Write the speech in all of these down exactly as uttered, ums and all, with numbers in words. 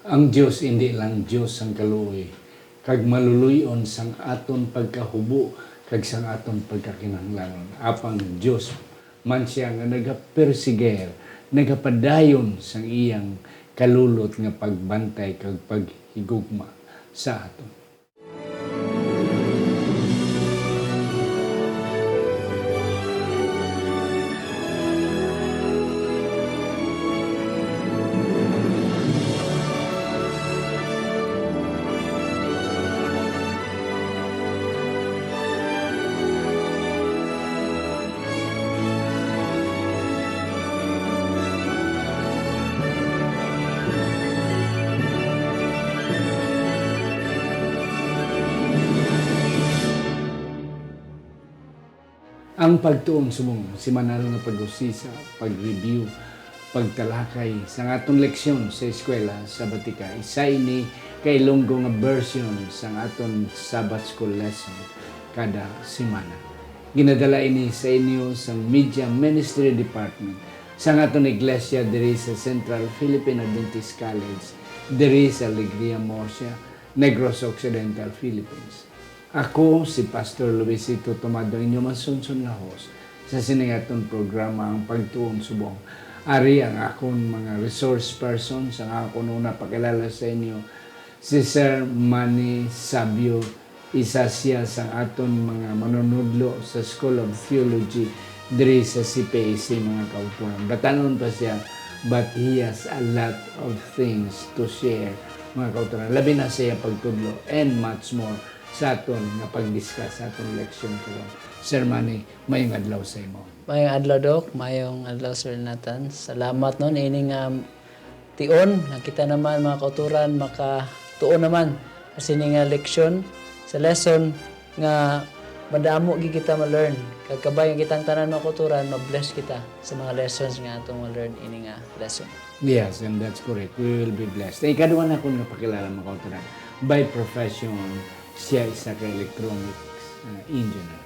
Ang Dios indi lang Dios sang kaluoy kag maluluy-on sang aton pagkahubo kag sang aton pagkakinahanglanon, apang Dios man sia nga nagapersiger, nagapadayon sang iyang kalulot nga pagbantay kag paghigugma sa aton. Ang pagtuon subong semanal nga pag-usisa, pag-review, pagtalakay sang aton leksyon sa eskwela sa Batika, isa ini ka Ilonggo nga version sang aton Sabbath School lesson kada semana. Ginadala ini sa inyo sang Media Ministry Department sang aton iglesia diri sa Central Philippine Adventist College, diri sa Alegria, Murcia, Negros Occidental, Philippines. Ako si Pastor Luisito Tomado, inyo masunson nga host sa sini nga aton programa, Ang Pagtuon Subong. Ari ang akon mga resource person sa akon una pakilala sa inyo, si Sir Manny Sabio, isa siya sa aton mga manunudlo sa School of Theology diri sa C P A C, mga kauturan. Batanon pa siya, but he has a lot of things to share, mga kauturan. Labi na siya pagtudlo and much more sa aton nga pag-discuss sa aton leksyon karon. Sir Manny, mayong adlaw sa imo. Mayong adlaw, Doc. Mayong adlaw, Sir Nathan. Salamat, no, ini nga tion nga kita naman, mga kauturan, makatuon naman sa sini nga leksyon, sa lesson nga madamo gid kita ma-learn. Kag kabay nga kitang tanan, mga kauturan, ma-bless kita sa mga lessons nga atong ma-learn ini nga lesson. Yes, and that's correct. We will be blessed. Ang ikaduha nakon nga pakilala, mga kauturan, by profession, siya isa ka electronics, uh, engineer.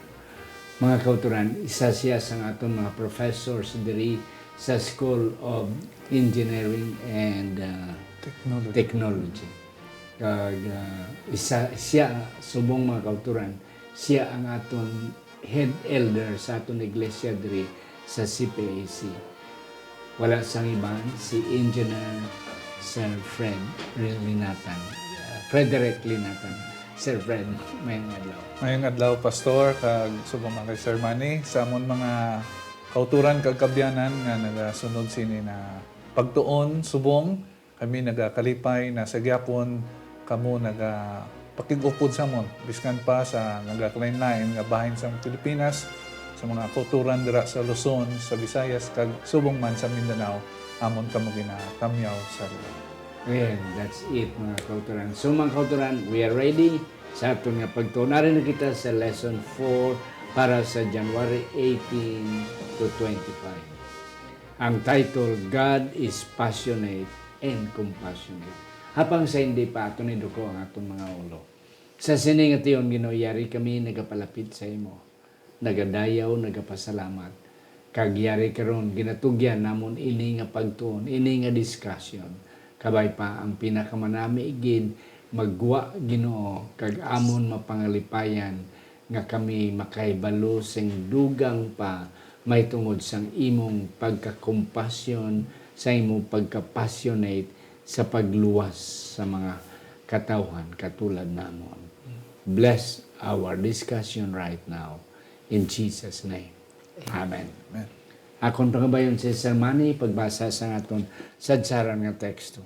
Mga kauturan, isa siya sa aton mga professors diri sa School of Engineering and, uh, Technology. Technology. Kag, uh, isa siya, subong, mga kauturan, siya ang aton head elder sa aton iglesia diri sa C P A C. Wala sang iban, si Engineer Sir Fred Linatan. Uh, Frederick Linatan. Sir Fred, mayong adlaw. Mayong adlaw, Pastor, kag subong man kay Sir Manny, sa amon mga kauturan kag kabyanan nga nagasunod sini na pagtuon subong. Kami nagakalipay na sa gyapon kamo nagapakig-upod sa amon, biskan pa sa nagakalain-lain nga bahin sang Pilipinas, sa mga kauturan dira sa Luzon, sa Visayas, kag subong man sa Mindanao, amon kamo ginatamyaw sa Luzon. Well, that's it, mga kauturan. So, mga kauturan, we are ready sa aton nga pagtuon. Ari na kita sa lesson four para sa January eighteen to twenty-five. Ang title, God is passionate and compassionate. Apang sa hindi pa, aton iduko ang aton mga ulo. Sa sini nga tion, Ginoo, yari kami nagapalapit sa imo, nagadayaw, nagapasalamat, kag yari karon ginatugyan namon ini nga pagtuon, ini nga discussion. Kabay pa ang pinakamanami gid, maggwa, Ginoo, kag amon mapangalipayan nga kami makahibalo sing dugang pa mahitungod sang imong pagkakompasyon, sa imong pagka-passionate sa pagluwas sa mga katawhan katulad namon. Bless our discussion right now. In Jesus' name. Amen. Amen. Akon pangabayon si Sir Manny pagbasa sa aton sadsaran nga teksto.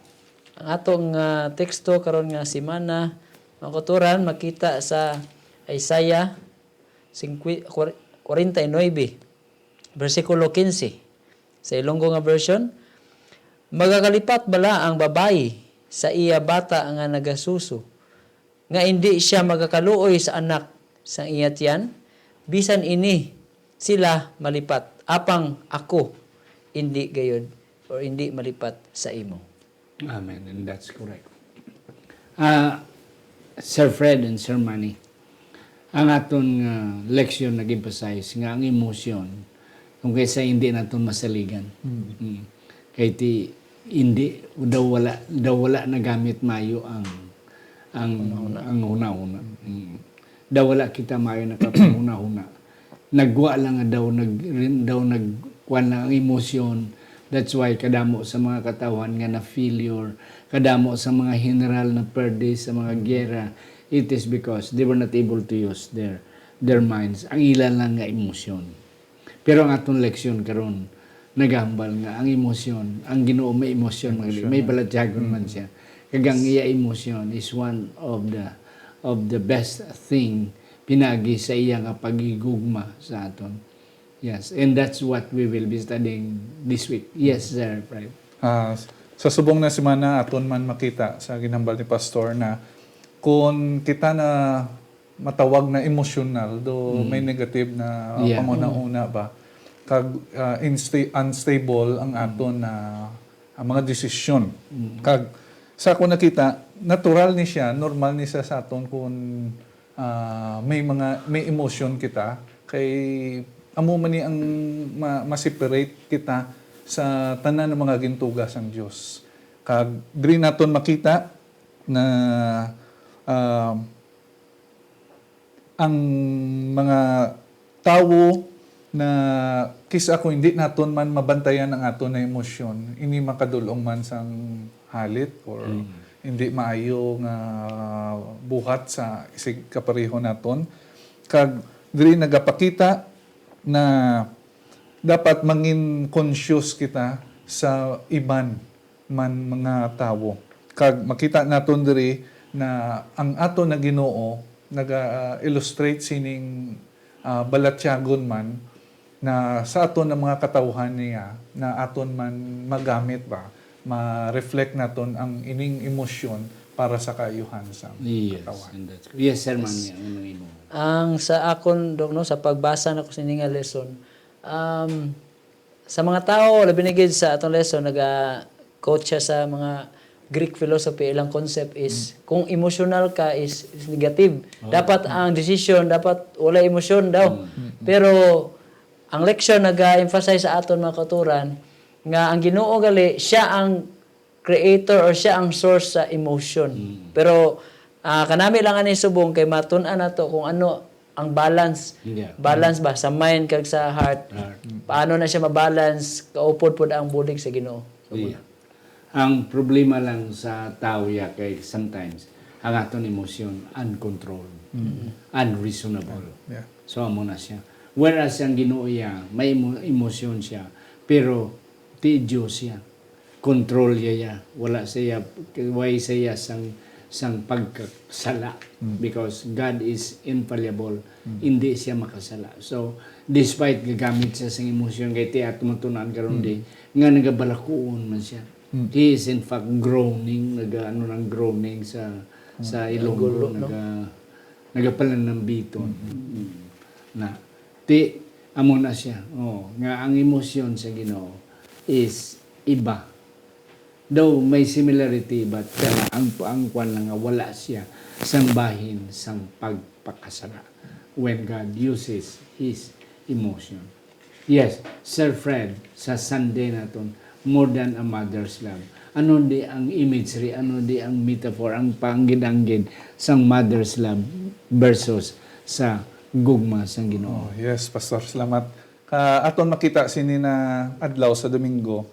Ang atong, ah, teksto karon nga semana, mga kauturan, makita sa Isaiah singkwi-, kwar-, kwarenta y nuebe, bersikulo quince. Sa Ilonggo nga version, "Magakalipat bala ang babayi sa iya bata nga nagasuso, nga indi sia magakaluoy sa anak sang iya tiyan? Bisan ini sila malipat, apang ako indi gayud, or indi malipat sa imo." Amen, and that's correct. Ah, Sir Fred and Sir Manny, ang aton nga leksyon nag-emphasize nga ang emosyon, kung kaysa hindi naton masaligan. Mm. Mm. Kay ti, Hindi, daw wala, daw wala nagamit mayo ang, ang, Hunahuna. ang hunahuna. Mm. Daw wala kita mayo nakapanghunahuna. Nagwa lang nga daw nag-, daw nag-, kuwan lang ang emosyon. That's why kadamo sa mga katawhan nga na-failure, kadamo sa mga general na perde sa mga giyera, it is because they were not able to use their, their minds. Ang ila lang nga emosyon. Pero ang aton leksyon karon, nagahambal nga ang emosyon, ang Ginoo may emosyon, mga Emosyon may man. balatyagon man Mm. siya. Kag ang iya emosyon is one of the, of the best thing pinagi sa iya nga paghigugma sa aton. Yes, and that's what we will be studying this week. Yes, Sir Fred. Ah, sa subong na semana, aton man makita sa ginhambal ni Pastor na kung kita na matawag na emosyonal, do Mm. may negative na Yeah. panghunahuna ba? Kag, ah, insta-, unstable ang Mm. aton na, ang mga desisyon. Mm. Kag sa ako nakita, natural ni siya, normal ni siya sa aton kung, ah, may mga, may emosyon kita. Kay amo man ni ang ma-, ma-separate kita sa tanan ng mga gintuga sang Dios. Kag diri naton makita na, ah, ang mga tawo na kis-a kung hindi naton man mabantayan ang aton na emosyon, ini makadul-ong man sang halit or Mm. hindi maayo nga buhat sa isig kapareho naton. Kag diri nagapakita na dapat mangin conscious kita sa iban man mga tawo. Kag makita naton diri na ang aton na Ginoo naga-illustrate sining, ah, balatyagon man na sa aton nga mga katawhan niya na aton man magamit ba, ma-reflect naton ang ining emosyon para sa kaayuhan sa Yes, katawhan. and that's, yes, sir, ma'am, Yes. yan, ano mo? Ang sa akon, Doc, no, sa pagbasa nako sini nga lesson, um, sa mga tao, labi na gid sa atong lesson, naga-quote siya sa mga Greek philosophy, ilang concept is, Mm. kung emotional ka is, is negative. Oh. Dapat Mm. ang decision, dapat wala emosyon daw. Mm. Mm. Pero ang leksyon naga-emphasize sa aton mga kauturan nga ang Ginoo gali, siya ang creator or siya ang source sa emotion. Mm. Pero, ah, kanami lang ani subong kay matun-an nato kung ano ang balance. Yeah. Balance Mm. ba sa mind kag sa heart? Heart. Paano na siya mabalance? Kaupod pud ang bulig sa Ginoo. So, Yeah. muna. Ang problema lang sa tao ya kay sometimes ang aton emosyon uncontrolled, Mm. unreasonable. Yeah. So, amo na siya. Whereas ang Ginoo ya, may emo-, emosyon siya, pero ti Dios siya. Control ya ya. Wala siya, way siya sang, sang pagkasala. Mm. Because God is infallible. Mm. Hindi siya makasala. So, despite gagamit siya sang emosyon, kay ti ato matun-an karon Mm. di, nga nagabalakuon man siya. Mm. He is in fact groaning, naga-, ano nang groaning sa, Mm. sa Ilonggo, Gulo, no? naga-, nagapalanambiton. Mm. Mm. Na, ti, amo na siya. Oh, nga ang emosyon sa Ginoo is iba. Though may similarity, but, uh, ang, ang kwan lang nga wala siya sang bahin sang pagpakasala when God uses his emotion. Yes, Sir Fred, sa Sunday naton, more than a mother's love. Ano di ang imagery, ano di ang metaphor, ang panggid-anggid sang mother's love versus sa gugma sang Ginoo? Oh, yes, Pastor, salamat. Ka, aton makita sini na adlaw sa Domingo,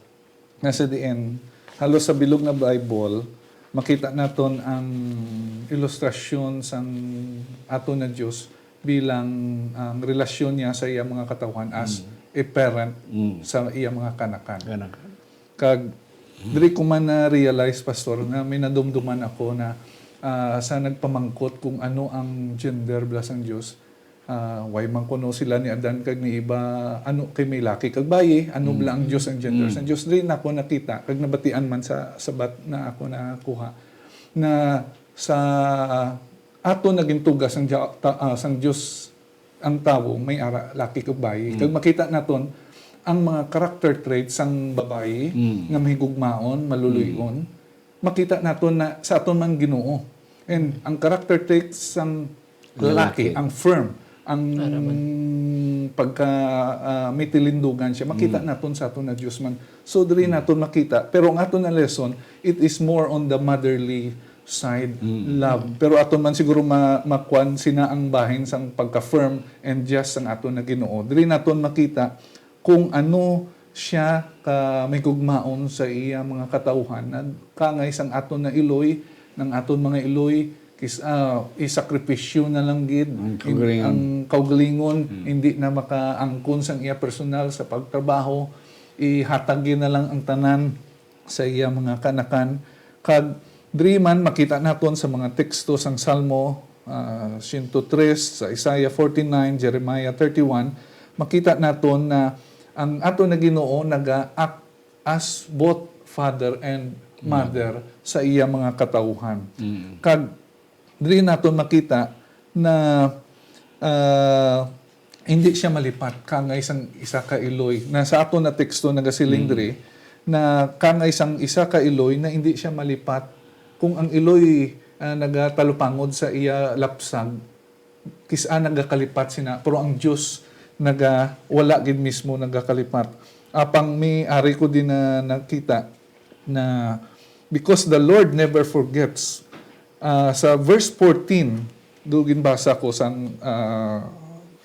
nga sa diin, halos sa bilog nga Bible, makita naton ang ilustrasyon sang aton nga Dios bilang ang relasyon niya sa iya mga katawhan as Mm. a parent Mm. sa iya mga kanakan. Kanakan. Kag diri ko man na-realize, Pastor, nga may nadumduman ako na, ah, sa nagpamangkot kung ano ang gender bala sang Dios, ah, why man kuno sila ni Adan kag ni Eva, ano kay may laki kag bayi, ano Mm. bala ang Dios ang gender Mm. sang Dios? Diri nako nakita, kag nabatian man sa sabat na ako nakuha, na sa aton naging tugas ang Dia-, ta-, ah, sang Dios ang tawo may ara laki kag bayi. Mm. Kag makita naton ang mga character traits sang babayi Mm. nga mahigugmaon, maluloy-on. Mm. Makita naton na sa aton man Ginoo. And ang character traits sang lalaki, Lalaki. ang firm, ang pagka, ah, may tilindugan siya, makita naton sa aton na Dios man. So, diri naton makita. Pero ang aton na lesson, it is more on the motherly side, love. Pero aton man siguro ma-, makuan sina ang bahin sang pagka-firm and just sang aton na Ginoo. Diri naton makita kung ano siya ka may gugmaon sa iya mga katawuhan, nagkangay sang aton na iloy, nang aton mga iloy, kis-, ah, isakripisyo na lang gid Ang in-, kaugalingon. ang kaugalingon, hindi na makaangkon sang iya personal sa pagtrabaho, ihatag gyud na lang ang tanan sa iya mga kanakan. Kag diri man makita naton sa mga teksto sang Salmo, ah, siyento tres, sa Isaiah forty-nine, Jeremiah thirty-one, makita naton na ang aton na Ginoo naga-act as both father and mother sa iya mga katawuhan. Kag diri naton makita na, ah, hindi siya malipat kangay sang isa ka iloy. Na sa aton na teksto nagasiling diri na kangay sang isa ka iloy na hindi siya malipat kung ang iloy, ah, nagatalupangod sa iya lapsag, kis-a nagakalipat sina, pero ang Dios naga-, wala gid mismo nagakalipat. Apang may ari ko din na nakita na, "Because the Lord never forgets." Ah, sa verse fourteen, do ginbasa ko sang, ah,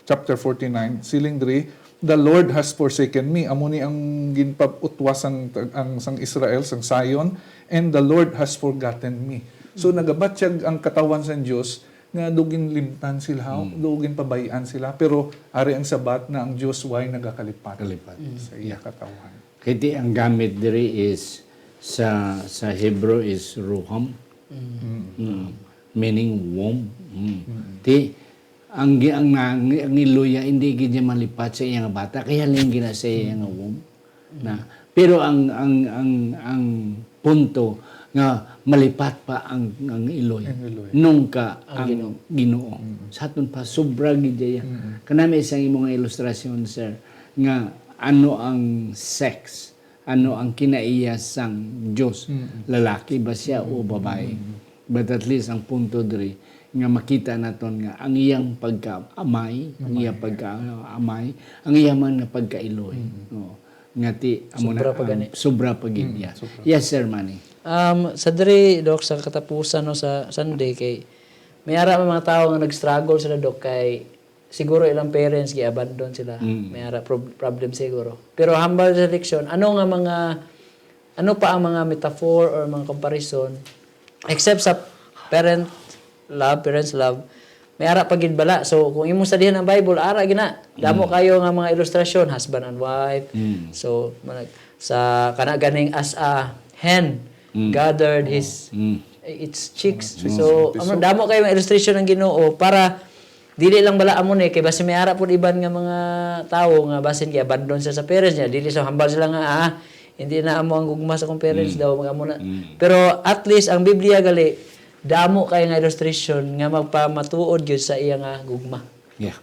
chapter forty-nine, siling diri, "The Lord has forsaken me." Amo ni ang ginpab-utwas sang, ang, sang Israel, sang Zion, "And the Lord has forgotten me." So, nagabatyag ang katawan sang Dios nga do ginlimtan sila, do ginpabay-an sila, pero ari ang sabat na ang Dios way nagakalipat Kalipat. sa iya Yeah. katawhan. Kay ti ang gamit diri is sa, sa Hebrew is ruham. Mm. Mm. Meaning womb. Mm. Ti ang gi-, ang, ang, ang iloya hindi gid niya malipat sa iya nga bata kay halin gina sa iya nga womb. Na, pero ang, ang, ang, ang punto nga malipat pa ang, ang iloy Ang iloy. nung ka Ang ang Ginoo. Ginoo. Mm. Sa aton pa, sobra gid iya. Mm. Kanami isang imo nga ilustrasyon, sir, nga ano ang sex, ano ang kinaiya sang Dios, Mm. lalaki ba siya o babae? Mm. But at least ang punto diri nga makita naton nga ang iyang pagkaamay, ang Amay. iyang pagkaamay, ang iya man nga pagkailoy. Mm. Oo. Nga ti, amo Sobra na pa ang gani. sobra pa gid Mm, niya. sobra. Yes, Sir Manny. Um, sa diri, Doc, sa katapusan, no, sa Sunday, kay may ara man mga tawo nga nag-struggle sila, Doc, kay siguro ilang parents gi-abandon sila. Mm. May ara prob-, problem siguro. Pero hambal sa leksyon, ano nga mga, ano pa ang mga metaphor or mga comparison except sa parent love, parents love, may ara pa gid bala. So, kung imo studihan ang Bible, ara gina. Damo Mm. kayo nga mga ilustrasyon, husband and wife. Mm. So, manag-, sa kana ganing as a hen Mm. gathered his Mm. its chicks. Mm. So, Piso. amo, damo kayo nga illustration ang Ginoo para dili lang bala amo ni, kay basi may ara pud iban nga mga tawo nga basin gi-abandon sila sa parents niya, dili sa hambal sila nga, "Ah, hindi na amo ang gugma sa akong parents Mm. daw, mag-amo na." Mm. Pero at least ang Biblia gali damo kay nga illustration nga magpamatuod gyud sa iya nga gugma. Yeah.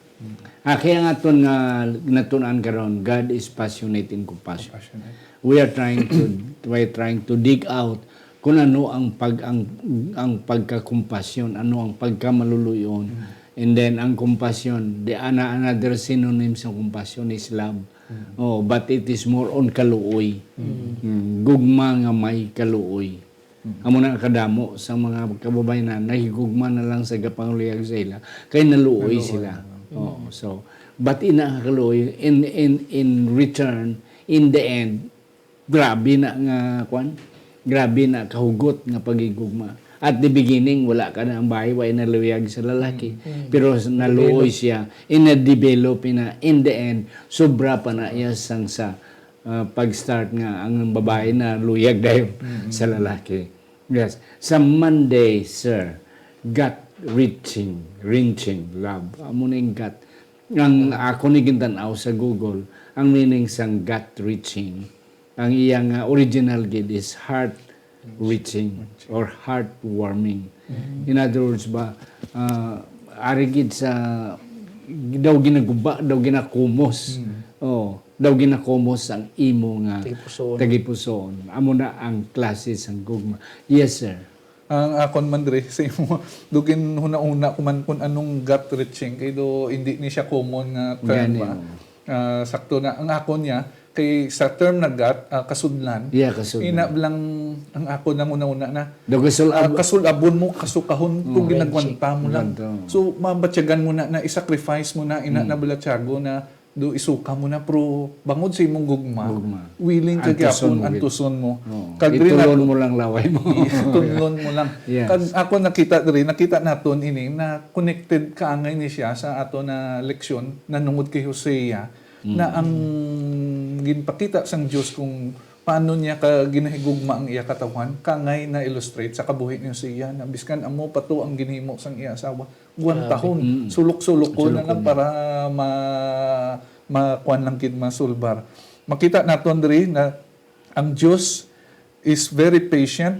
Ah, kaya nga aton nga natun-an karon, God is passionate in compassion. Compassionate. We are trying to, we are trying to dig out kung ano ang pag-, ang, ang pagkakumpasyon, ano ang pagkamaluluy-on. Mm. And then ang compassion, the ana-, another synonym sa compassion is love. Mm. Oh, but it is more on kaluoy. Mm. Mm, gugma nga may kaluoy. Mm. Amo na kadamo sa mga kababayan na nahigugma na lang sa gapangluyag sa ila, kay naluoy Naluoy sila. na lang. Oo, so, but ina nga kaluoy, in, in, in return, in the end, grabe na nga, kwan, grabe na kahugot nga paghigugma. At the beginning, wala ka na ang bahay, wa naluyag sa lalaki. Mm. Pero s-, naluoy Develop. siya, in a develop, in a, in the end, sobra pa na iya sang sa, ah, pag-start nga ang babae na luyag dayon Mm. sa lalaki. Yes. Sa Monday, sir, gut wrenching, wrenching love. Amo na yung gut. Ang ako ni gintan-aw sa Google, ang meaning sang gut wrenching, ang iyang, ah, original gid is heart reaching or heartwarming. Mm. In other words ba, ah, ari gid sa daw ginaguba, daw ginakumos. Mm. Oh, daw ginakumos ang imo nga Tagipusoon. tagipusoon. Amo na ang klase sang gugma. Yes, sir. Ang akon man diri, sa imo, dugin huna-huna ko man kung anong gut wrenching, kay do, hindi ni siya common nga term. Gani, ba? Oo. Ah, sakto na. Ang akon niya, kay sa term na gut, ah, kasudlan, Yeah, kasudlan. Ina lang ang akon nang una-una na, Do kasul-, ah, ab- kasul-abon mo, kasukahon, kung Mm. ginagwanta mo lang. Ganda. So, mabatyagan mo na, na i-sacrifice mo na, ina Mm. na balatyago na, do isuka mo na, pero bangod sa imong gugma, Gugma. willing ka Antuson gyapon, mo gid. antuson mo. Oo. Kag diri Itulon na mo lang laway mo. Itulon mo lang. Yes. Kag ako nakita diri, nakita naton ini na connected kaangay ni siya sa ato na leksyon na nungod kay Hosea, Mm. na ang ginpakita sang Dios kung paano niya ka ginahigugma ang iya katawhan, kangay na illustrate sa kabuhi ni Hosea na biskan amo pa to ang ginhimo sang iya asawa. Gwantahon, Grabe. Mm. sulok-sulok ko na Sulok lang ko na. para ma-, ma-, kuwan lang gid, masulbar. Makita naton diri na ang Dios is very patient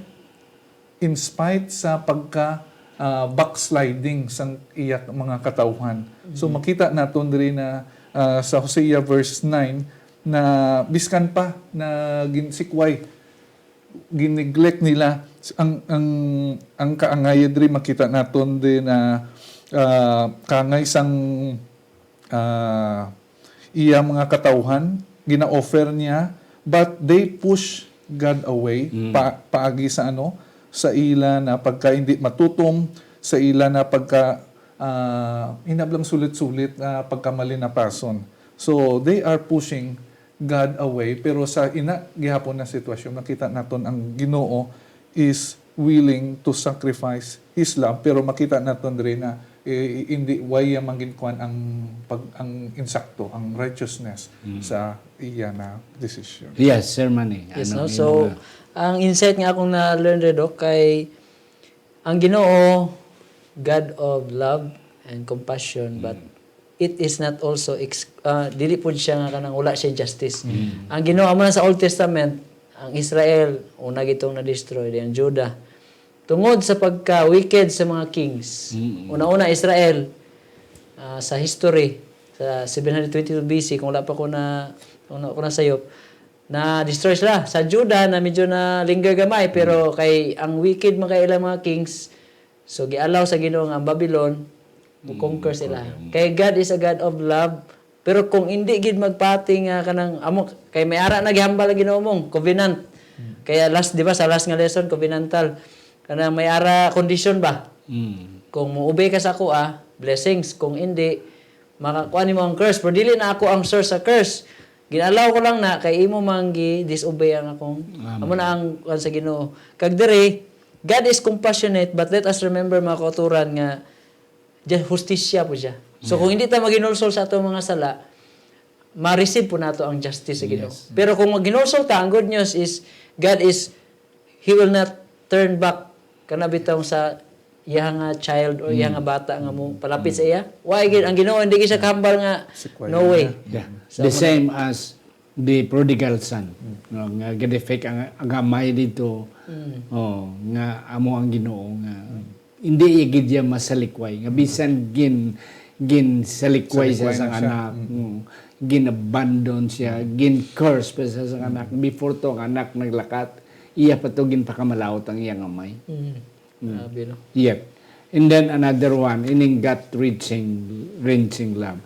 in spite sa pagka, ah, backsliding sang iya mga katawhan. So, Mhm. makita naton diri na, ah, sa Hosea verse nine na biskan pa na ginsikway, gineglect nila ang, ang, ang kaangay diri. Makita naton din na, ah, kaangay sang, ah, iya mga katawhan, gina-offer niya, but they push God away, Mm. pa-, paagi sa ano, sa ila na pagka hindi matutom, sa ila na pagka, ah, hinablang sulit-sulit na pagkamalinapason. So, they are pushing God away, pero sa ina gihapon na sitwasyon, makita naton ang Ginoo is willing to sacrifice His love, pero makita naton diri na, eh, hindi, why iya man ginkuan ang pag-, ang insakto, ang righteousness Mm. sa iya na desisyon. Yes, Sir Manny. Yes, Ano no? ang So, imo nga ang insight nga akong na-learn diri, Doc, kay ang Ginoo, God of love and compassion, but Mm. it is not also ex-, ah, dili pud siya nga kanang wala siya justice. Mm. Ang Ginoo, amo na sa Old Testament, ang Israel, una gitong na-destroy, ang Judah. Tungod sa pagka-wicked sa mga kings. Mm. Una-una, Israel, ah, sa history, sa seven hundred twenty-two B C, kung wala pa ko na, kung wala ko nasayop, na-destroy sila. Sa Judah, na medyo na-linger gamay, pero Mm. kay ang wicked man kay ilang mga kings, so giallow sa Ginoo nga ang Babylon mo-conquer Mm, sila. conquer, mm. Kay God is a God of love, pero kung hindi gid magpati nga kanang amo, kay may ara na gihambal ang Ginoo mong covenant. Mm. Kaya last, di ba, sa last nga lesson, covenantal. Kanang may ara condition ba? Mm. Kung mo-obey ka sa ako, ah, blessings. Kung hindi, makakuha nimo ang curse. Pero dili na ako ang source sa curse. Gin-allow ko lang na kay imo man gi-disobey ang akong, Amen. amo na ang kuwan sa Ginoo. Kag diri, God is compassionate, but let us remember, mga kauturan, nga ju-, hustisya po siya. So, Yeah. kung hindi ta maghinulsol sa atong mga sala, ma-receive po nato ang justice sa Ginoo. Yes. Pero kung maghinulsol ta, ang good news is, God is, He will not turn back. Kana bitaw sa iya nga child or iya nga Mm. bata nga mo palapit sa iya. Why gid ang Ginoo hindi gid siya kahambal nga, Sikway "No na way." niya. Yeah. So, The man- same as the prodigal son, Mm. no, nga gidefect ang, ang amay dito, Mm. oh, nga amo ang Ginoo nga Mm. hindi iya gid iya masalikway, nga bisan gin-, ginsalikway siya Salikway sang na siya. anak, Mm. mm, gin-abandon siya, Mm. gin-curse pa siya sang Mm. anak. Before to, ang anak naglakat, iya pa to ginpakamalaut ang iyang amay. Mm. Mm. Grabe, no? Yep. And then another one, ining gut wrenching, wrenching love.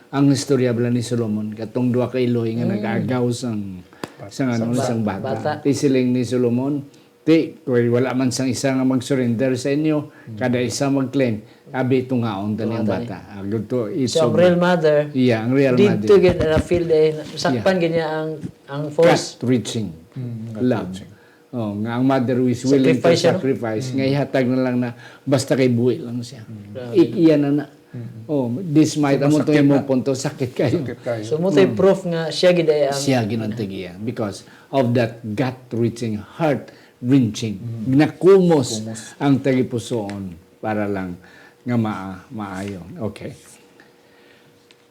Ang istorya bala ni Solomon, katong duha ka iloy nga Mm. nag-agaw sang, Bata. sang ano, Sang ba-, sang bata. bata. Ti siling ni Solomon, ti, kay wala man sang isa nga mag-surrender sa inyo, Mm. kada isa mag-claim, abi, tungaon ta Tungaon niyang ta ni. bata. Ah, good to, it's So, ang so real good. mother, Yeah, ang real didto mother. gid na feel, eh, sakpan Yeah. gid niya ang, ang force. Gut wrenching Mm, gut love. wrenching. Oh, nga ang mother is willing to Sacrifice siya, no? sacrifice, Mm. nga ihatag na lang na basta kay buhi lang siya. Mm. Grabe, I-, no? iya na na. Mm. Oh, this might, So, amo to masakit imong na. punto, sakit kayo. Sakit kayo. So, mo to'y Mm. proof nga siya gid ay ang Siya ginantigiya because of that gut-wrenching, heart-wrenching. Mm. Nakumos Kumos. ang tagipusoon para lang nga maa-, maayo. Okay.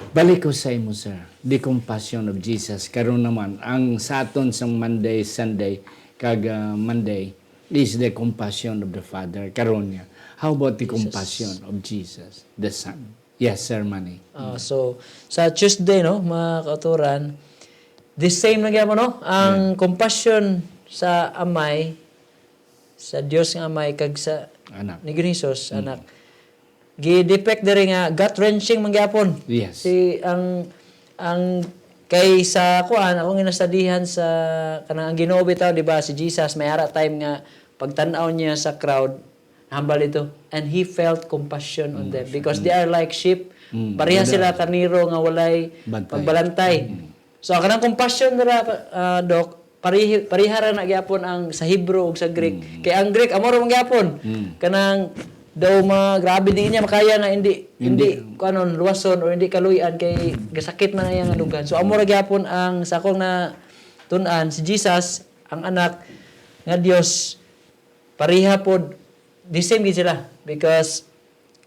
Balik ko sa imo, sir. The compassion of Jesus. Karon naman, ang sa aton sang Monday, Sunday, kag, ah, Monday is the compassion of the Father. Karon niya. How about the Jesus. compassion of Jesus, the Son? Yes, Sir Manny. Ah, so, sa Tuesday, no, mga kauturan, the same na gyapon, no? Ang Yeah. compassion sa amay, sa Dios nga Amay kag sa Anak. Ni Ginoong Jesus, Mm. Anak. Gi-depict diri nga gut-wrenching man gyapon. Yes. Si ang ang kay sa kuan, akong ginastudihan sa kanang ang Ginoo bitaw, di ba, si Jesus may ara time nga pagtan-aw niya sa crowd, hambal ito, and he felt compassion on them because they are like sheep. Mm. Pareha Wala. Sila karnero nga walay Bantay. Pagbalantay. So, kanang compassion dira, ah, Doc, parihi- parihara na gyapon ang sa Hebrew ug sa Greek. Kay ang Greek amo ra man gyapon. Kanang daw ma grabe di niya makaya nga hindi hindi, kuanon luwason or hindi kaluy-an kay gasakit man ang iyang dughan. So amo ra gyapon ang sa akong na tun-an si Jesus, ang anak nga Dios, pareha pod the same gid sila because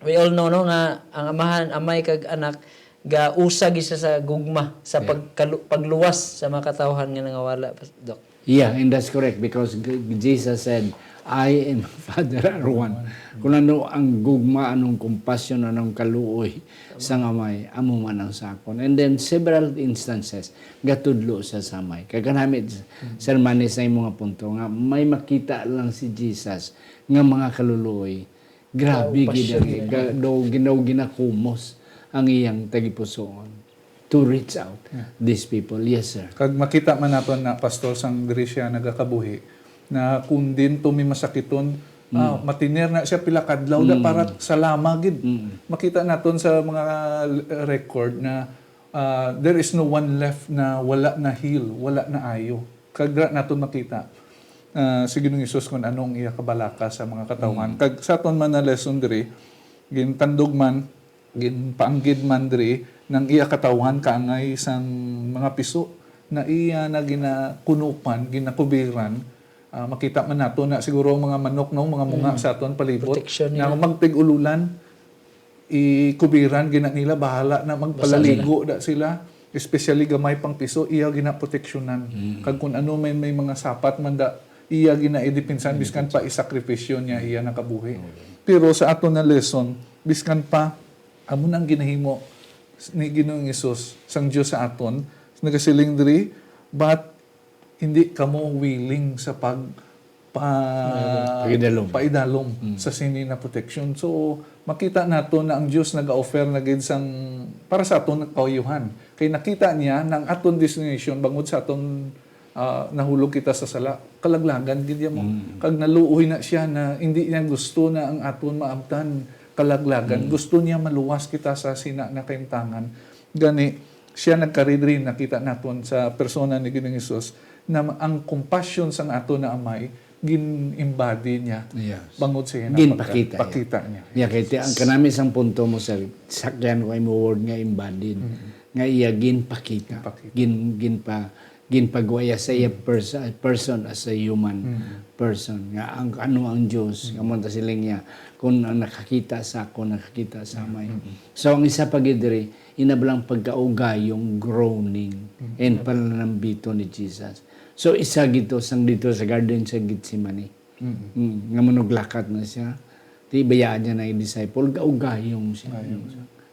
we all know no nga ang amahan, amay kag anak gausa gid sila sa gugma sa Yeah. pagkalu- pagluwas sa mga katawhan nga nangawala, Doc. Yeah, and that's correct because G- Jesus said, "I and Father are one." Kung ano ang gugma, anong compassion, anong kaluoy sang Amay, amo man ang sa akon. And then several instances gatudlo sa samay. Kay kanami, Sir Manny, sa imong nga punto nga may makita lang si Jesus nga mga kaluluoy. Grabe Wow, gid ang passion. ga- daw ginaw ginakumos ang iyang tagipusoon to reach out these people. Yes, sir. Kag makita man naton na, Pastor, sang diri siya nagakabuhi, na kung din to may masakiton, ah, matinir na siya pila kadlaw na para salama gid. Makita naton sa mga l- record na ah, there is no one left na wala na heal, wala na ayo. Kag dira naton makita ah, si Ginoong Jesus kung ano ang iya kabalaka sa mga katawhan. Kag sa aton man na lesson diri, gintandog man, ginpaanggid man diri nang iya katawhan kaangay sang mga piso na iya na ginakunupan, ginakubiran. Ah, makita man nato na siguro ang mga manok, no, mga munga sa aton palibot Protection na nila. Magtig-ululan, ikubiran gina nila, bahala na magpalaligo da sila, especially gamay pang piso, iya ginaproteksyonan. Kag kung ano may may mga sapat man da, iya ginaidipinsan biskan pa isakripisyo niya iya nakabuhi. Pero sa aton na lesson, biskan pa amo nang ginahimo ni Ginoong Hesus sang Dios sa aton, nagasiling diri, but hindi kamo willing sa pag pa, Paidalom. paidalom sa sini na protection. So, makita nato na ang Dios nag-offer na gid sang para sa aton nga kauyuhan. Kay nakita niya na ang aton destination bangod sa aton ah, nahulog kita sa sala, kalaglagan gid mo. Kag naluoy na siya na hindi niya gusto na ang aton maabtan kalaglagan. Gusto niya maluwas kita sa sina nga kahimtangan. Gani, siya nagkaridri, nakita naton sa persona ni Ginoong Hesus na ang compassion sang aton na Amay gin-embody niya Yes. bangod sa iya Ginpakita pakita niya. Yeah, kay ti- ang kanami sang punto mo, sir, sakyan ko imo word nga embodied, nga iya ginpakita. Ginpakita. Gin, ginpa, ginpagwaya sa iya pers- person as a human person. Nga ang ano ang Diyos, nga mo siling niya, kung ang nakakita sa ako, nakakita sa Amay. So ang isa pa gid diri, inablang pagkaugayong groaning and pananambito ni Jesus. So isa gid to sang dito sa garden sa Gethsemane. Mm, nga manuglakad na siya. Di bayaan niya na yung disciple, gaugayong siya.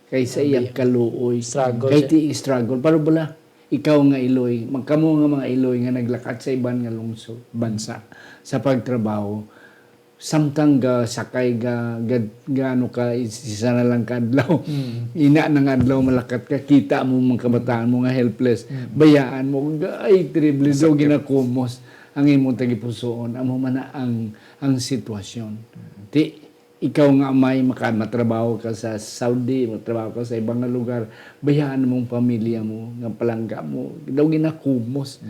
Kaysa iyang kaluoy. Struggle Kay siya. ti struggle. Pero bala, ikaw nga iloy, magkamo nga mga iloy nga naglakad sa iban nga lungsod, bansa, sa pagtrabaho, samtang ga sakay ga, ga, ga ano ka, is- isa na lang ka adlaw. Ina na nga adlaw malakat ka, kita mo mga kabataan mo nga helpless. Bayaan mo, ga- ay, terrible daw ginakumos ang imong tagipusoon. Amo man na ang ang sitwasyon. Ti, ikaw nga may maka, matrabaho ka sa Saudi, matrabaho ka sa ibang nga lugar, bayaan mong pamilya mo, nga palangga mo, daw ginakumos.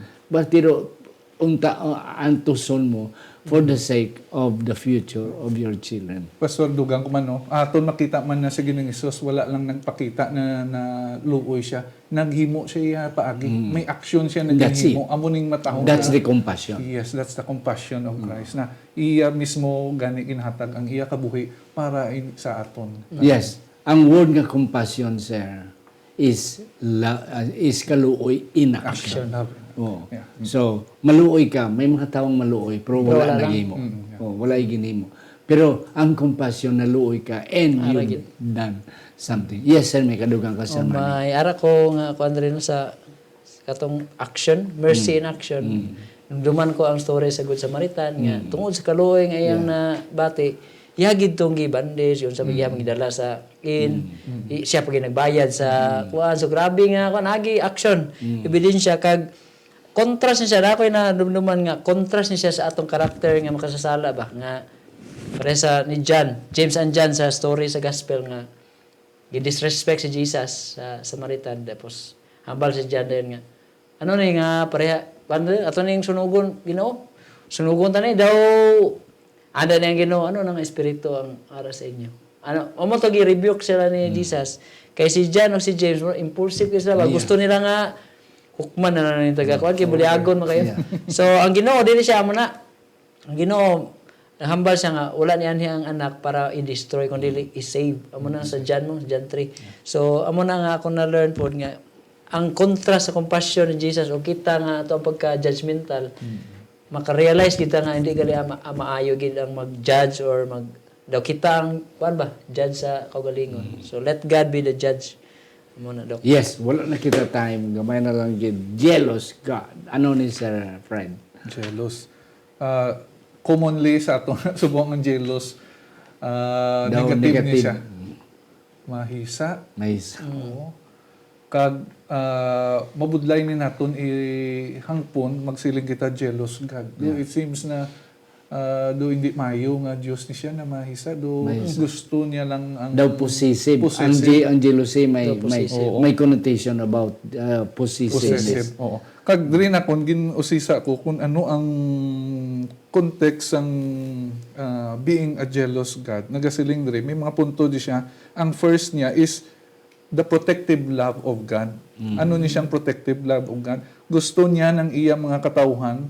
Pero unta uh, antuson mo for the sake of the future of your children. Pastor, dugang ko man, no? Aton makita man na sa Ginoong Hesus, wala lang nagpakita na, na luoy siya. Naghimo siya iya paagi. May action siya na That's it. ginhimo. Amo ning matahong That's na- the compassion. Yes, that's the compassion of Christ. Na iya mismo gani ginhatag ang iya kabuhi para in, sa aton. Yes. Ang word nga compassion, sir, is la, uh, is kaluoy in action. Action. Oh. Yeah. So, maluoy ka, may mga taong maluoy, pero Pero wala, wala lang. naghimo. Mm, yeah. Oh, wala ginhimo. Pero ang compassion, naluoy ka, and Ara you gid. done something. Yes, sir, may kadugang ka, sir. Oh, Manny. May ara ko nga kuan rin sa katong action, mercy in action. Dumduman ko ang story sa Good Samaritan nga tungod sa kaluoy nga iyang nabati, iya gid tong gibandis, yun sa iya gidala sa inn. I-, siya pa gid nagbayad sa kuan. So, grabe nga kuan, agi action, ebidensya, kag contrast ni siya. Ako na dumduman nga contrast ni siya sa atong karakter nga makasasala ba, nga pareha sa ni John, James and John sa story sa gospel nga gidisrespect si Jesus sa Samaritan, tapos hambal si John din nga, "Ano ni nga pareha, ano, ato ning sunugon, Ginoo? Sunugon ta ni daw, anda ni ang Ginoo, ano nang espiritu ang ara sa inyo?" Ano, amo to, gi-rebuke sila ni Jesus. Kay si John o si James, impulsive kay sila ba? Gusto nila nga hukman na lang yung taga kuan, kay buliagon man kayo. So, ang Ginoo, dili siya amo na. Ang Ginoo, nahambal siya nga wala ni anhi ang anak para i-destroy, kundi i-save. Amo na sa John mo, John three. So, amo na nga ako na-learn pod nga ang kontra sa compassion ni Jesus o kita nga ato ang pagka-judgmental, maka-realize kita nga hindi gali ama, maayo gid ang mag-judge or mag, daw kita ang, kuan ba, judge sa kaugalingon. So, let God be the judge. Amo na, Doc. Yes, wala na kita time. Gamay na lang gid. Jealous God. Ano ni, Sir Fred? Jealous. Ah, commonly sa ato subong ang jealous, ah, daw negative ni negative siya. Mahisa. Mahisa. Oo. Kag, ah, mabudlay ni naton ihangpon, magsiling kita, jealous God. Do, yeah, it seems na, ah, do hindi mayo nga Dios ni siya na mahisa. Do, mahisa, gusto niya lang ang daw possessive. Possessive. Ang je-, ang jealousy may, daw may, possessive, oo, may connotation about, ah, possessiveness. Possessive, oo. Kag diri na kon gin-usisa ko kung ano ang context sang, ah, being a jealous God. Nagasiling diri, may mga punto di siya. Ang first niya is the protective love of God. Mm. Ano ni siyang protective love of God? Gusto niya nang iya mga katawhan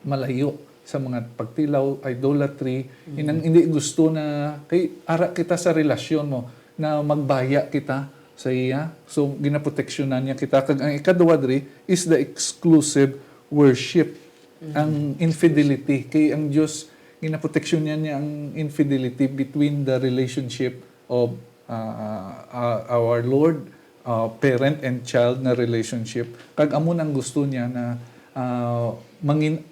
malayo sa mga pagtilaw, idolatry. Mm. Inang hindi gusto na, kay ara kita sa relasyon mo, na magbaya kita sa iya. So, ginaproteksyonan niya kita. Kag ang ikaduha diri is the exclusive worship. Mm. Ang infidelity. Kay ang Dios, ginaproteksyonan niya ang infidelity between the relationship of, ah, ah, our Lord, ah, parent and child na relationship. Kag amo nang gusto niya na, ah, mangin-,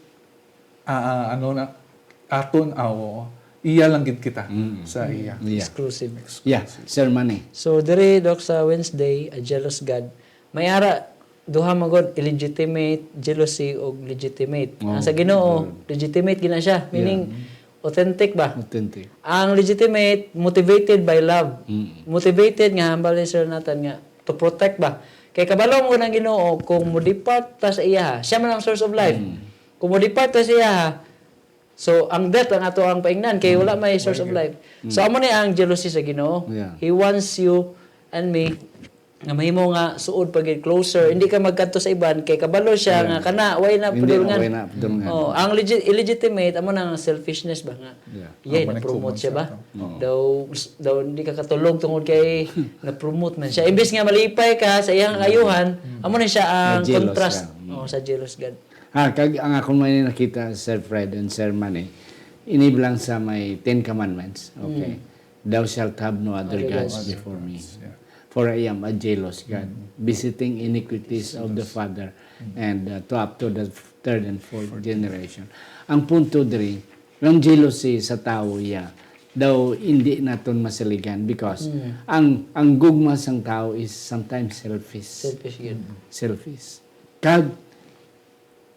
ah, ah, ano na, aton, ah, oo, iya lang gid kita, mm, sa iya. Yeah. Exclusive. Yeah, Sir Manny. So, diri, Doc, sa Wednesday, a jealous God, may ara, duha man gud, illegitimate jealousy o legitimate. Oh, ang sa Ginoo, good, legitimate gina siya, meaning, yeah, authentic ba? Authentic. Ang legitimate, motivated by love. Mm. Motivated nga, hambal ni Sir Nathan nga, to protect ba? Kay kabalo mo ng Ginoo, kung mo-depart ta sa iya, siya man ang source of life. Mm. Kung mo-depart ta sa iya, so, ang death ang ato ang paingnan, kay wala may source of life. Mm. So, amo ni ang jealousy sa Ginoo. Yeah. He wants you and me nga mahimo nga suod pa gid, closer. Hindi ka magkadto sa iban kay kabalo siya, yeah, nga kana, way na, hindi na, padulngan, way na padulngan. Oh, ang legit-, illegitimate, amo na ang selfishness ba nga? Yeah. Yay, amo na, na-promote siya ba? To. Oo. Daw, daw hindi ka katulog tungod kay na-promote man siya. Imbes nga malipay ka sa iyang, mm, ayuhan, mm, amo na siya ang na-jealous contrast. Ka. Mm. Oh, sa jealous God. Ha, kag ang akon man nakita, Sir Fred and Sir Manny, ini lang sa may Ten Commandments. Okay. Mm. "Thou shalt have no other gods before me. Other gods, yeah. For I am a jealous God, mm, visiting iniquities of the father, mm, and, uh, to up to the third and fourth generation." Fourth generation. Ang punto diri, ang jealousy sa tawo, iya, daw hindi naton masaligan because, mm, ang, ang gugma sang tawo is sometimes selfish. Selfish yun. Selfish. Kag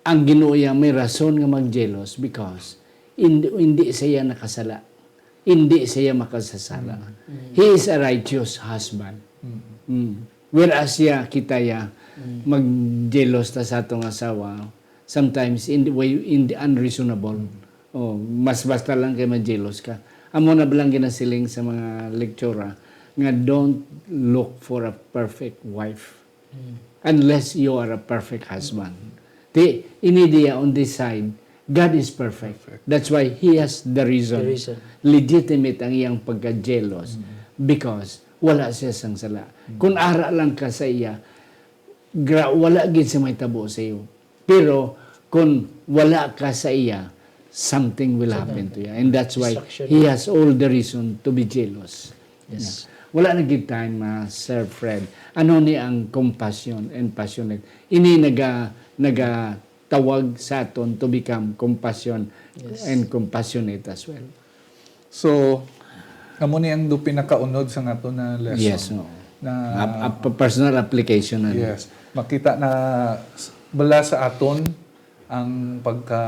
ang Ginoo iya may rason nga mag-jealous because hindi, hindi siya nakasala. Hindi siya makasasala. Mm. Mm. He is a righteous husband. Mm. Mm. Whereas siya, kita ya, mm, mag-jealous ta sa atong asawa, sometimes in the way, in the unreasonable. Mm. Oh, mas basta lang kay mag-jealous ka. Amo na ba lang ginasiling sa mga lektura nga don't look for a perfect wife. Mm. Unless you are a perfect husband. Ti, ini diya on this side, God is perfect. Perfect. That's why He has the reason. The reason. Legitimate ang iyang pagka-jealous, mm, because wala siya sang sala. Mm. Kung ara lang ka sa iya, gra-, wala gid siya may tabo sa iyo. Pero kung wala ka sa iya, something will happen to you. And that's why he has all the reason to be jealous. Yes. Yeah. Wala na gid time, ah, Sir Fred. Ano ni ang compassion and passionate? Ini naga-, naga-, tawag sa aton to become compassion Yes. and compassionate as well. So, amo ni ang do pinakaunod sa ato na lesson. Yes, oo. Na Ap- ap- personal application na. Yes. Makita na s- bala sa aton ang pagka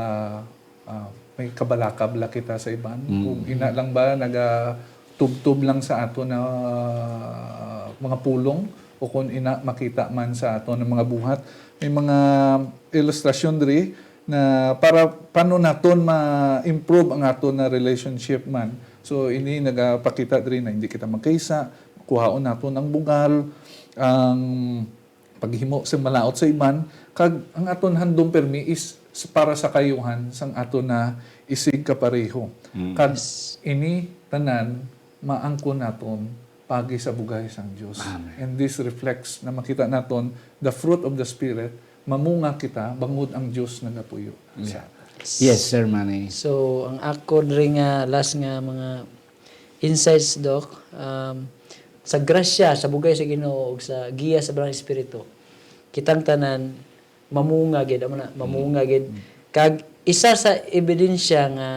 ah, may kabalaka bala kita sa iban. Mm. Kung ina lang ba nagatubtob lang sa ato na ah, mga pulong o kung ina makita man sa ato ng mga buhat. May mga ilustrasyon diri na para paano naton ma-improve ang ato na relationship man. So, ini nagapakita diri na hindi kita magkaisa, kuhaon naton ang bugal, ang paghimo sa malaut sa iban, kag ang aton handom permi is s- para sa kaayuhan sang aton na isig kapareho. Mm. Kag Yes. ini tanan maangkon naton pagi sa bugay sang Dios. Amen. And this reflects na makita naton the fruit of the Spirit, mamunga kita bangod ang Dios nagapuyo sa Yeah. aton. Yes, Sir Manny. So, ang ako diri nga last nga mga insights, Doc, um, sa grasya, sa bugay sa Ginoo, ug sa giya sa Balaang Espiritu, kitang tanan mamunga gid, amo na, mamunga gid. Kag isa sa ebidensya nga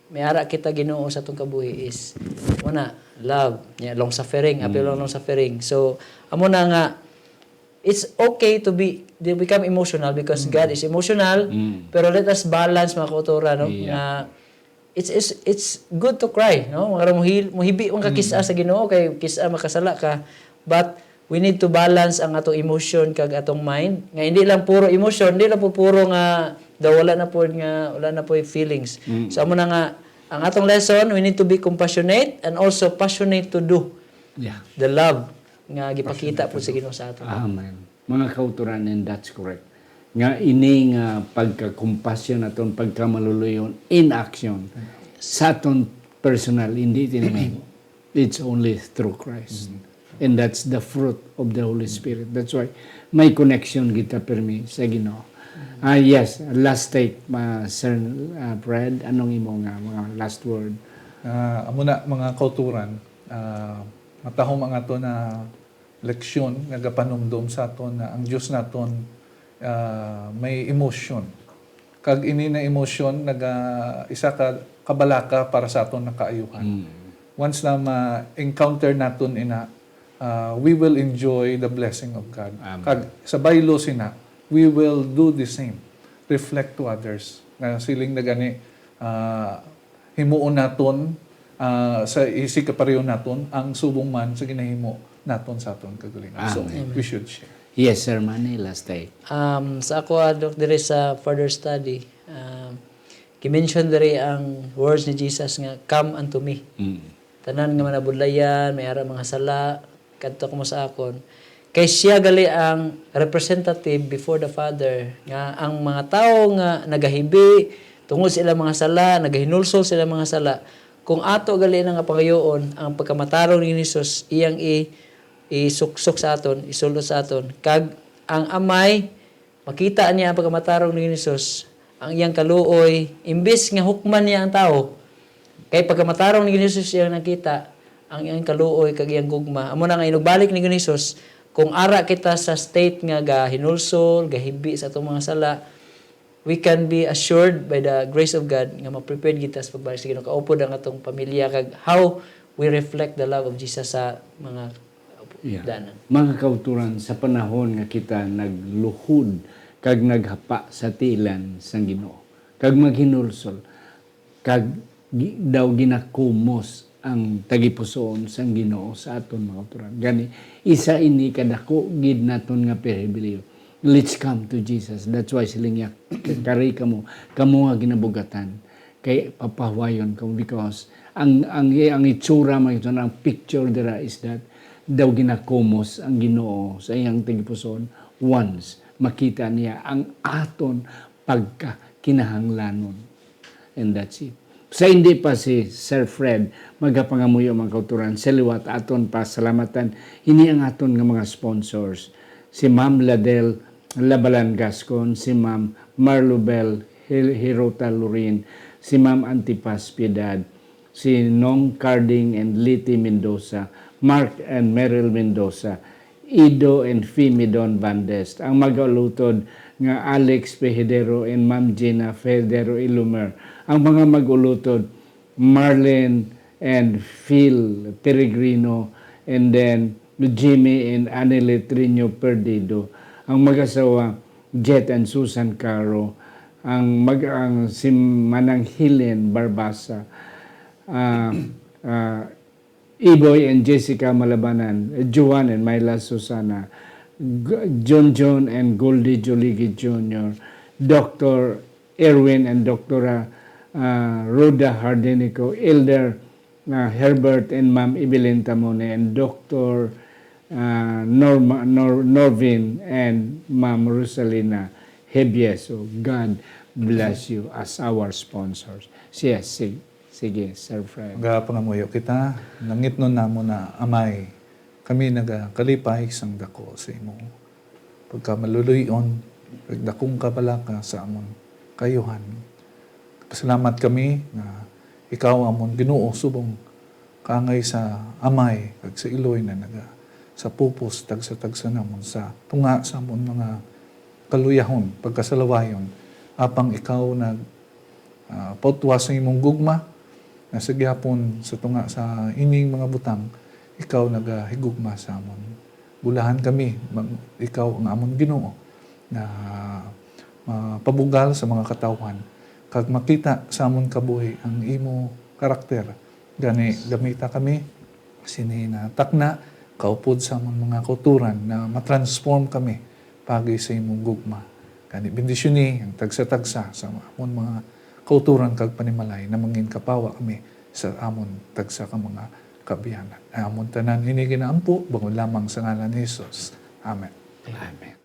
may ara kita Ginoo sa atong kabuhi is, amo na, love, yeah, long suffering, apil ang long suffering. So, amo na nga, it's okay to be to become emotional because God is emotional, Mm. pero let us balance, mga kautoran, no? Yeah. Nga it's, it's it's good to cry, no? Mga muhi- muhibi man ka kis-a sa Ginoo kay kis-a makasala ka, but we need to balance ang atong emotion kag atong mind, nga hindi lang puro emotion, hindi lang po puro nga daw wala na po nga wala na po feelings. Mm. So amo na nga ang atong lesson, we need to be compassionate and also passionate to do Yeah. the love nga gipakita po sa Ginoo sa aton. Amen. Mga kautoran, and that's correct. Nga ini nga pagka-compassion naton, pagkamaluluyon in action, sa aton personal, hindi tinimay. It's only through Christ. And that's the fruit of the Holy Spirit. That's why may connection kita permi sa Ginoo. Ah, yes, last take, ma Sir ah, Fred, anong imo nga mga last word? Ah, amo na, mga kauturan, ah, matahom ang ato na leksyon nga gapanumdom sa aton na ang Dios naton ah, may emosyon. Kag ini na emosyon naga isa ka kabalaka para sa aton na kaayuhan. Mm. Once na ma-encounter naton ina, ah, we will enjoy the blessing of God. Amen. Kag sa baylo sina, we will do the same. Reflect to others. Nga siling na gani, ah, himuon naton ah, sa isig kapareho naton ang subong man sa ginahimo naton sa aton kagalingon. So, Amen. we should share. Yes, Sir Manny, last take. Um, sa ako, ah, Doc, diri sa further study, um, gimension diri ang words ni Jesus nga, "Come unto me." Mm. Tanan nga manabudlayan, may ara mga sala, kadto kamo sa akon. Kay siya gali ang representative before the Father, nga ang mga tawo nga nagahibi tungod sa ilang mga sala, nagahinulsol sa ilang mga sala, kung ato gali na nga pangayoon ang pagkamatarong ni Jesus, iyang i-, isuksok sa aton, isulod sa aton, kag ang Amay makita niya ang pagkamatarong ni Jesus, ang iyang kaluoy, imbis nga hukman niya ang tawo, kay pagkamatarong ni Jesus iyang nakita, ang iyang kaluoy kag iyang gugma. Amo na nga inugbalik ni Jesus, kung ara kita sa state nga gahinulsol, gahibi sa atong mga sala, we can be assured by the grace of God nga ma-prepared kita sa pagbalik sa Ginoo. Kaupod ang atong pamilya kag how we reflect the love of Jesus sa mga Yeah. danan. Mga kauturan, sa panahon nga kita nagluhod kag naghapa sa tiilan sang Ginoo, kag maghinulsol, kag gi-, daw ginakumos ang tagipusoon sang Ginoo sa aton mga kauturan. Gani, isa ini kadako gid naton nga pribilehiyo. Let's come to Jesus. That's why siling niya, "Kari kamo, kamo nga ginabugatan." Kay papahuwayon kamo, because ang, ang, ang itsura man ito, ang picture dira is that daw ginakumos ang Ginoo sa iyang tagipusoon once makita niya ang aton pagkakinahanglanon. And that's it. Sa hindi pa si Sir Fred magapangamuyo, mga kauturan, sa liwat aton pasalamatan ini ang aton nga mga sponsors, si Ma'am Ladel Labalan Gascon, si Ma'am Marlubel Hil-, Hirota Lorin, si Ma'am Antipas Piedad, si Nong Carding and Liti Mendoza, Mark and Meryl Mendoza, Ido and Fimidon Bandes, ang mag-alutod nga Alex Pejidero and Ma'am Gina Pejidero Ilumer. Ang mga mag-ulutod, Marlene and Phil Peregrino, and then Jimmy and Annelie Triño Perdido. Ang mag-asawa, Jet and Susan Caro. Ang mag-, ang si Manang Helen Barbasa. Ah, ah, Iboy and Jessica Malabanan, Joan and Myla Susana, G-, John John and Goldie Joligi Junior, Doctor Erwin and Doctora, ah, Rhoda Hardenico, Elder, ah, Herbert and Ma'am Evelyn Tamone, and Doctor, ah, Norma, Nor-, Norvin and Ma'am Rosalina Hebieso. God bless you as our sponsors. Yes, sige. Sige, Sir Fred. Magapangamuyo kita, nangitnon namon na, Amay, kami nagakalipay sang dako sa imo pagkamaluluy-on, kag dakong kabalaka sa amon kaayuhan. Pasalamat kami nga ikaw amon Ginoo subong kaangay sa amay kag sa iloy na naga sa pupos tagsa-tagsa namon sa tunga sa amon mga kaluyahon, pagkasalawayon, apang ikaw nag ah, pautwa sa imong gugma, nga sa gihapon sa tunga sa ining mga butang, ikaw nagahigugma sa amon. Bulahan kami, mag-, ikaw ang amon Ginoo, nga mapabugal sa mga katawhan, kag makita sa amon kabuhi ang imo karakter. Gani, gamita kami sini nga takna, kaupod sa amon mga kauturan, na matransform kami paagi sa imong gugma. Gani, bendisyoni ang tagsa-tagsa sa amon mga kauturan kag panimalay na mangin kapawa kami sa amon tagsa ka mga kaabyanan. Ang amon tanan ini ginaampo bangod lamang sa ngalan ni Jesus. Amen. Amen.